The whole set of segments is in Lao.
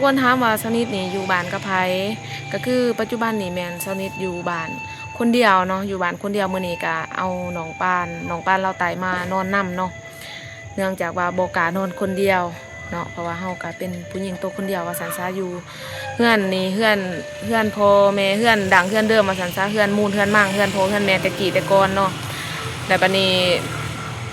ຄົນຖາມວ່າສາວນິດນີ້ຢູ່ບ້ານກັບໃຜ? ກໍຄືປັດຈຸບັນນີ້ແມ່ນສາວນິດຢູ່ບ້ານຄົນດຽວເນາະ, ຢູ່ບ້ານຄົນດຽວ. ມື້ນີ້ກໍເອົານ້ອງປານ, ນ້ອງປານລາວໃຕ້ມານອນນຳເນາະ, ເນື່ອງຈາກວ່າບໍ່ກ້ານອນຄົນດຽວເນາະ, ເພາະວ່າເຮົາກໍເປັນຜູ້ຍິງໂຕຄົນດຽວວ່າຊັ້ນຊະ. ຢູ່ເຮືອນນີ້ ເຮືອນ ເຮືອນພໍ່ແມ່ ເຮືອນດັ້ງເຮືອນເດີມວ່າຊັ້ນຊະ, ເຮືອນມູນເຮືອນມັງ ເຮືອນພໍ່ເຮືອນແມ່ແຕ່ກີ້ແຕ່ກ່ອນເນາະ. ແລ້ວບັດນີ້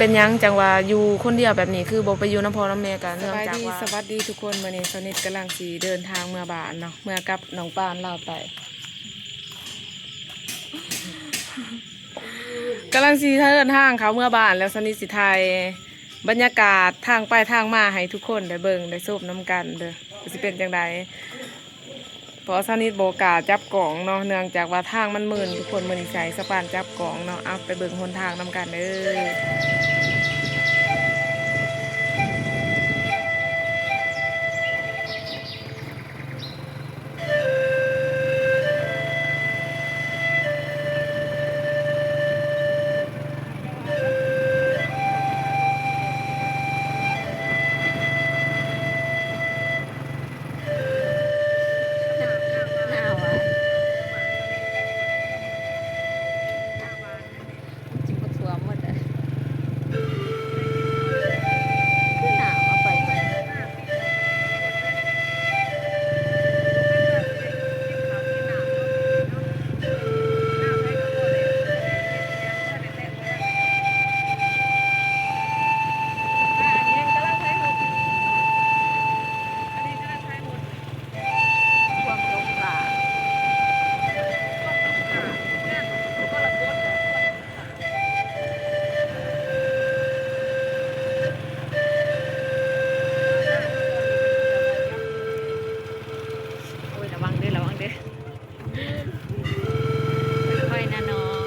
ເປັນຫຍັງຈັ່ງວ່າຢູ່ຄົນດຽວແບບນີ້ ຄືບໍ່ໄປຢູ່ນຳພໍ່ນຳແມ່? ກໍເນື່ອງຈາກວ່າ ສະບາຍດີ ສະບາຍດີທຸກຄົນ, ມື້ນີ້ສາວນິດກຳລັງຊິເດີນທາງເມືອບ້ານເນາະ, ເມືອກັບນ້ອງປານລາວໃຕ້. ກຳລັງຊິເດີນທາງເຂົ້າເມືອບ້ານແລ້ວ, ສາວນິດຊິຖ່າຍບັນຍາກາດທາງໄປທາງມາໃຫ້ທຸກຄົນໄດ້ເບິ່ງໄດ້ຊົມນຳກັນເດີ, ວ່າຊິເປັນຈັ່ງໃດ. ເພາະສາວນິດບໍ່ກ້າຈັບກ້ອງເນາະ, ເນື່ອງຈາກວ່າທາງມັນມື່ນທຸກຄົນ. ມື້ນີ້ໃຊ້ສາວປານຈັບກ້ອງເນາະ. ເອົາ ໄປເບິ່ງຫົນທາງນຳກັນເດີ. ມັນຊິບໍ່ຖ້ວມໝົດເດ້. ຄືນ້ຳເອົາໄປເບິດ. ໂອ້ຍ ລະວັງເດີ ລະວັງເດີ ຄ່ອຍໆນະນ້ອງ.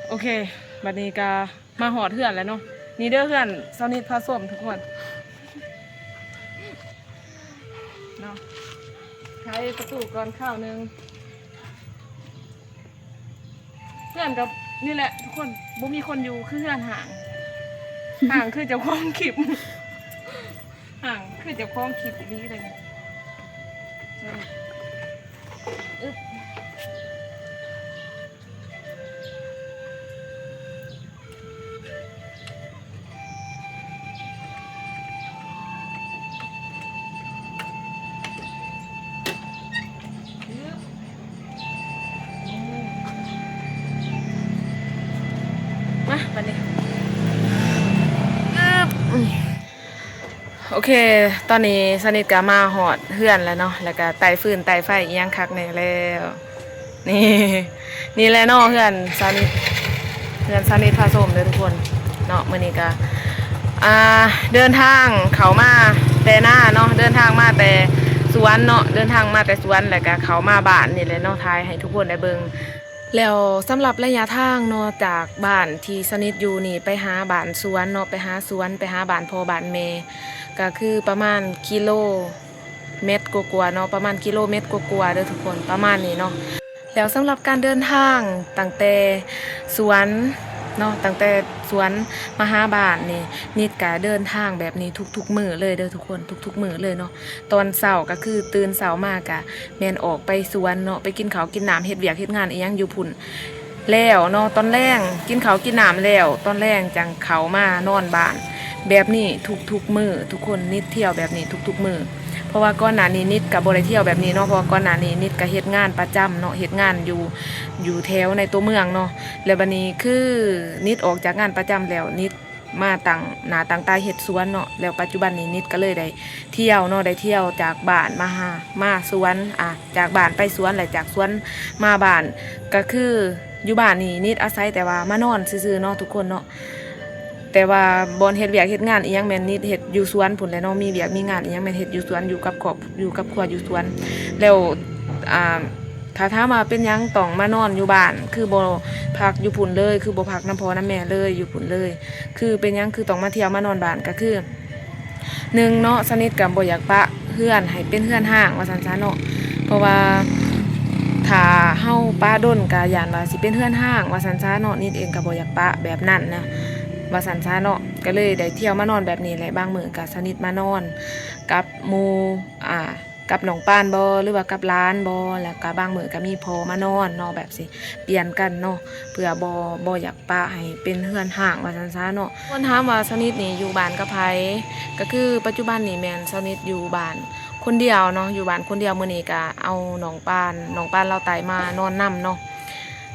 ໂອເຄ ບັດນີ້ກະມາຮອດເຮືອນແລ້ວເນາະ. ນີ້ເດີເຮືອນສາວນິດພາຊົມທຸກຄົນເນາະ. ໄຂປະຕູກ່ອນຄາວໜຶ່ງ. ເຮືອນກໍນີ້ແຫຼະທຸກຄົນ ບໍ່ມີຄົນຢູ່ ຄືເຮືອນຮ້າງ ຮ້າງຄືເຈົ້າຂອງຄລິບ ຮ້າງຄືເຈົ້າຂອງຄລິບອີ່ຫຼີເດ. ອຶບ. ອືມ ອືມ ໂອເຄ ຕອນນີ້ສາວນິດກໍມາຮອດເຮືອນແລ້ວເນາະ ແລ້ວກໍໄຕ້ຟືນໄຕ້ໄຟອີ່ຫຍັງຄັກແນ່ແລ້ວ. ນີ້ ນີ້ແຫຼະເນາະ ເຮືອນສາວນິດ ເຮືອນສາວນິດພາຊົມເດີທຸກຄົນເນາະ. ມື້ນີ້ກໍ ອ່າ ເດີນທາງເຂົ້າມາແຕ່ນາເນາະ ເດີນທາງມາແຕ່ສວນເນາະ ເດີນທາງມາແຕ່ສວນ ແລ້ວກໍເຂົ້າມາບ້ານນີ້ແຫຼະເນາະ ຖ່າຍໃຫ້ທຸກຄົນໄດ້ເບິ່ງ. ແລ້ວສຳລັບໄລຍະທາງເນາະ ຈາກບ້ານທີ່ສາວນິດຢູ່ນີ້ໄປຫາບ້ານສວນເນາະ ໄປຫາສວນ ໄປຫາບ້ານພໍ່ບ້ານແມ່ ກໍຄືປະມານກິໂລ ແມັດກວ່າໆເນາະ ປະມານກິໂລແມັດກວ່າໆເດີທຸກຄົນ ປະມານນີ້ເນາະ. ແລ້ວສຳລັບການເດີນທາງຕັ້ງແຕ່ສວນເນາະ ຕັ້ງແຕ່ສວນມາຫາບ້ານນີ້ ນິດກະເດີນທາງແບບນີ້ທຸກໆມື້ເລີຍເດີທຸກຄົນ ທຸກໆມື້ເລີຍເນາະ. ຕອນເຊົ້າກໍຄືຕື່ນເຊົ້າມາກະແມ່ນອອກໄປສວນເນາະ ໄປກິນເຂົ້າກິນນ້ຳ ເຮັດວຽກເຮັດງານອີ່ຫຍັງຢູ່ພຸ້ນ ແລ້ວເນາະ ຕອນແລງກິນເຂົ້າກິນນ້ຳແລ້ວ ຕອນແລງຈັ່ງເຂົ້າມານອນບ້ານ ແບບນີ້ທຸກໆມື້ທຸກຄົນ ນິດທ່ຽວແບບນີ້ທຸກໆມື້. ເພາະວ່າກ່ອນໜ້ານີ້ນິດກໍບໍ່ໄດ້ທ່ຽວແບບນີ້ເນາະ ເພາະວ່າກ່ອນໜ້ານີ້ນິດກໍເຮັດງານປະຈຳເນາະ ເຮັດງານຢູ່ ຢູ່ແຖວໃນຕົວເມືອງເນາະ. ແລ້ວບັດນີ້ຄືນິດອອກຈາກງານປະຈຳແລ້ວ ນິດມາຕັ້ງໜ້າຕັ້ງຕາເຮັດສວນເນາະ ແລ້ວປັດຈຸບັນນີ້ນິດກໍເລີຍໄດ້ທ່ຽວເນາະ ໄດ້ທ່ຽວຈາກບ້ານມາຫາ ມາສວນ ອ່າ ຈາກບ້ານໄປສວນ ແລະ ຈາກສວນມາບ້ານ ກໍຄືຢູ່ບ້ານນີ້ນິດອາໄສແຕ່ວ່າມານອນຊື່ໆເນາະທຸກຄົນເນາະ. ແຕ່ວ່າບ່ອນເຮັດວຽກເຮັດງານອີ່ຫຍັງແມ່ນນິດເຮັດຢູ່ສວນພຸ້ນແຫຼະເນາະ ມີວຽກມີງານອີ່ຫຍັງແມ່ນເຮັດຢູ່ສວນ ຢູ່ກັບຄອບ ຢູ່ກັບຄົວຢູ່ສວນ. ແລ້ວ ອ່າ ຖ້າຖາມວ່າເປັນຫຍັງຕ້ອງມານອນຢູ່ບ້ານ ຄືບໍ່ພັກຢູ່ພຸ້ນເລີຍ ຄືບໍ່ພັກນຳພໍ່ນຳແມ່ເລີຍ ຢູ່ພຸ້ນເລີຍ ຄືເປັນຫຍັງຄືຕ້ອງມາທ່ຽວມານອນບ້ານ ກໍຄື ໜຶ່ງເນາະ ສາວນິດກໍບໍ່ຢາກປະເຮືອນໃຫ້ເປັນເຮືອນຮ້າງວ່າຊັ້ນຊະເນາະ ເພາະວ່າຖ້າເຮົາປະດົນກໍຢ້ານວ່າຊິເປັນເຮືອນຮ້າງວ່າຊັ້ນຊະເນາະ. ນິດເອງກໍບໍ່ຢາກປະແບບນັ້ນນະ ວ່າຊັ້ນຊະເນາະ ກໍເລີຍໄດ້ທ່ຽວມານອນແບບນີ້ແຫຼະ. ບາງມື້ກໍສາວນິດມານອນກັບໝູ່ ອ່າ ກັບນ້ອງປານບໍ ຫຼືວ່າກັບຫຼານບໍ ແລ້ວກໍບາງມື້ກໍມີພໍ່ມານອນເນາະ ແບບຊິປ່ຽນກັນເນາະ ເພື່ອບໍ່ ບໍ່ຢາກປະໃຫ້ເປັນເຮືອນຮ້າງວ່າຊັ້ນຊະເນາະ. ຄົນຖາມວ່າສາວນິດນີ້ຢູ່ບ້ານກັບໃຜ ກໍຄືປັດຈຸບັນນີ້ແມ່ນສາວນິດຢູ່ບ້ານຄົນດຽວເນາະ ຢູ່ບ້ານຄົນດຽວ. ມື້ນີ້ກໍເອົານ້ອງປານ ນ້ອງປານລາວໃຕ້ມານອນນຳເນາະ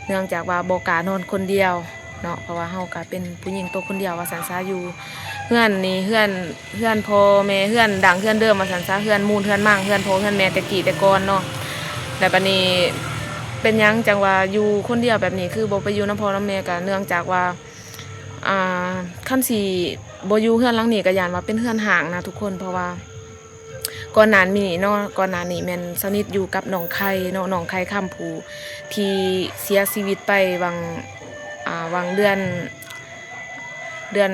ເນື່ອງຈາກວ່າບໍ່ກ້ານອນຄົນດຽວເນາະ ເພາະວ່າເຮົາກໍເປັນຜູ້ຍິງໂຕຄົນດຽວວ່າຊັ້ນຊະ ຢູ່ເຮືອນນີ້ ເຮືອນ ເຮືອນພໍ່ແມ່ ເຮືອນດັ້ງເຮືອນເດີມວ່າຊັ້ນຊະ ເຮືອນມູນເຮືອນມັງ ເຮືອນພໍ່ເຮືອນແມ່ແຕ່ກີ້ແຕ່ກ່ອນເນາະ. ແລ້ວບັດນີ້ເປັນຫຍັງຈັ່ງວ່າຢູ່ຄົນດຽວແບບນີ້ ຄືບໍ່ໄປຢູ່ນຳພໍ່ນຳແມ່ ກໍເນື່ອງຈາກວ່າ ອ່າ ຄັນຊິບໍ່ຢູ່ເຮືອນຫຼັງນີ້ກໍຢ້ານວ່າເປັນເຮືອນຮ້າງນະທຸກຄົນ ເພາະວ່າກ່ອນໜ້ານີ້ເນາະ ກ່ອນໜ້ານີ້ແມ່ນສາວນິດຢູ່ກັບນ້ອງໄຂ່ເນາະ ນ້ອງໄຂ່ຄຳ ຜູ້ທີ່ເສຍຊີວິດໄປຫວ່າງ ອ່າ ຫວ່າງເດືອນ ເດືອນ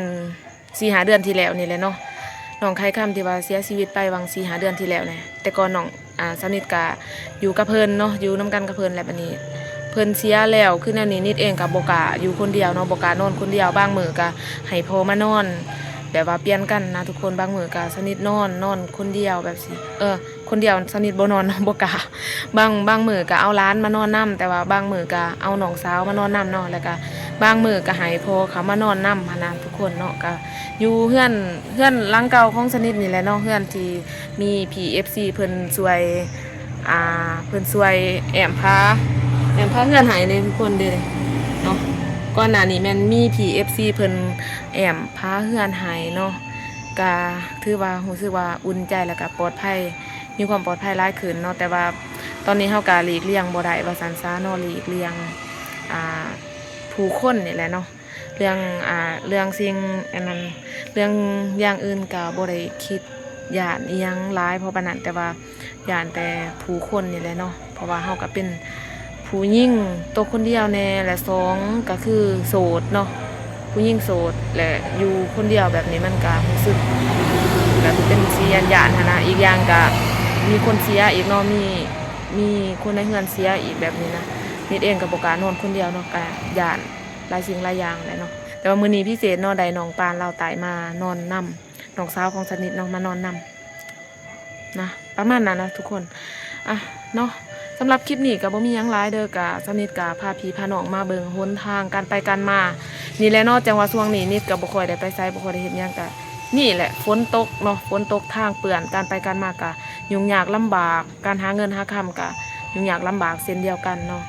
ສີ່ຫ້າເດືອນທີ່ແລ້ວນີ້ແຫຼະເນາະ ນ້ອງໄຂ່ຄຳທີ່ວ່າເສຍຊີວິດໄປຫວ່າງສີ່ຫ້າເດືອນທີ່ແລ້ວນະ. ແຕ່ກ່ອນນ້ອງ ອ່າ ສາວນິດກະຢູ່ກັບເພິ່ນເນາະ ຢູ່ນຳກັນກັບເພິ່ນ ແລ້ວບັດນີ້ເພິ່ນເສຍແລ້ວ ຄືແນວນີ້ນິດເອງກະບໍ່ກ້າຢູ່ຄົນດຽວເນາະ ບໍ່ກ້ານອນຄົນດຽວ. ບາງມື້ກະໃຫ້ພໍ່ມານອນ ແບບວ່າປ່ຽນກັນນະທຸກຄົນ ບາງມື້ກະສາວນິດນອນ ນອນຄົນດຽວແບບຊີ້ ເອີ ຄົນດຽວ ສາວນິດບໍ່ນອນເນາະ ບໍ່ກ້າ. ບາງ ບາງມື້ກໍເອົາຫຼານມານອນນຳ ແຕ່ວ່າບາງມື້ກໍເອົານ້ອງສາວມານອນນຳເນາະ ແລ້ວກໍບາງມື້ກໍໃຫ້ພໍ່ເຂົາມານອນນຳຫັ້ນນະທຸກຄົນເນາະ. ກໍຢູ່ເຮືອນ ເຮືອນຫຼັງເກົ່າຂອງສາວນິດນີ້ແຫຼະເນາະ ເຮືອນທີ່ມີພີ່ເອັຟຊີເພິ່ນຊ່ວຍ ອ່າ ເພິ່ນຊ່ວຍແອ້ມຜາ ແອ້ມຜາເຮືອນໃຫ້ເດ້ທຸກຄົນເດ້ເນາະ. ກ່ອນໜ້ານີ້ແມ່ນມີພີ່ເອັຟຊີເພິ່ນແອ້ມຜາເຮືອນໃຫ້ເນາະ ກໍຖືວ່າຮູ້ສຶກວ່າອຸ່ນໃຈ ແລ້ວກໍປອດໄພ ມີຄວາມປອດໄພຫຼາຍຂຶ້ນເນາະ. ແຕ່ວ່າຕອນນີ້ເຮົາກໍຫຼີກລ່ຽງບໍ່ໄດ້ວ່າຊັ້ນຊະເນາະ ຫຼີກລ່ຽງ ອ່າ ຜູ້ຄົນນີ້ແຫຼະເນາະ. ເລື່ອງ ອ່າ ເລື່ອງສິ່ງອັນນັ້ນ ເລື່ອງຢ່າງອື່ນກໍບໍ່ໄດ້ຄິດຢ້ານອີ່ຫຍັງຫຼາຍພໍປານນັ້ນ ແຕ່ວ່າຢ້ານແຕ່ຜູ້ຄົນນີ້ແຫຼະເນາະ ເພາະວ່າເຮົາກໍເປັນຜູ້ຍິງໂຕຄົນດຽວແດ່ ແລະ ສອງກໍຄືໂສດເນາະ ຜູ້ຍິງໂສດ ແລະ ຢູ່ຄົນດຽວແບບນີ້ມັນກະຮູ້ສຶກແບບເປັນຊິຢ້ານໆຫັ້ນນະ. ອີກຢ່າງກະມີຄົນເສຍອີກເນາະ ມີ ມີຄົນໃນເຮືອນເສຍອີກແບບນີ້ນະ. ນິດເອງກະບໍ່ກ້ານອນຄົນດຽວເນາະ ກະຢ້ານຫຼາຍສິ່ງຫຼາຍຢ່າງແຫຼະເນາະ. ແຕ່ວ່າມື້ນີ້ພິເສດເນາະ ໄດ້ນ້ອງປານລາວໃຕ້ມານອນນຳ ນ້ອງສາວຂອງສາວນິດເນາະ ມານອນນຳ ນະ ປະມານນັ້ນນະທຸກຄົນ ອ່ະ ເນາະ. ສຳລັບຄລິບນີ້ກໍບໍ່ມີຫຍັງຫຼາຍເດີ ກະສາວນິດກະພາພີ່ພານ້ອງມາເບິ່ງຫົນທາງການໄປການມານີ້ແຫຼະເນາະ. ຈັ່ງວ່າຊ່ວງນີ້ນິດກໍບໍ່ຄ່ອຍໄດ້ໄປໃສ ບໍ່ຄ່ອຍໄດ້ເຮັດຫຍັງ ກະນີ້ແຫຼະ ຝົນຕົກເນາະ ຝົນຕົກ ທາງເປື້ອນ ການໄປການມາກະຫຍຸ້ງຍາກລຳບາກ ການຫາເງິນຫາຄຳກະຫຍຸ້ງຍາກລຳບາກເຊັ່ນດຽວກັນເນາະ.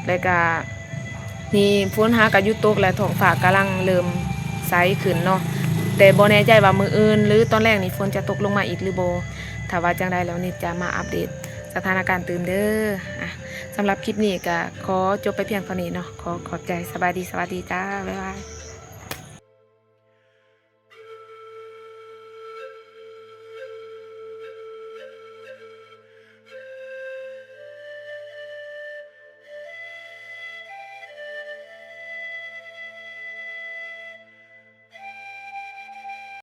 ແລ້ວກະ ນີ້ຝົນຫາກະຢຸດຕົກ ແລະ ທ້ອງຟ້າກຳລັງເລີ່ມໃສຂຶ້ນເນາະ. ແ ແຕ່ບໍ່ແນ່ໃຈວ່າມື້ອື່ນ ຫຼື ຕອນແລງນີ້ຝົນຈະຕົກລົງມາອີກຫຼືບໍ່. ຖ້າວ່າຈັ່ງໃດແລ້ວນິດຈະມາອັບເດດສະຖານະການຕື່ມເດີ. ອ່ະ ສຳລັບຄລິບນີ້ກໍຂໍຈົບໄປພຽງເທົ່ານີ້ເນາະ. ຂໍຂອບໃຈ. ສະບາຍດີ. ສະຫວັດດີຈ້າ. ບາຍບາຍ.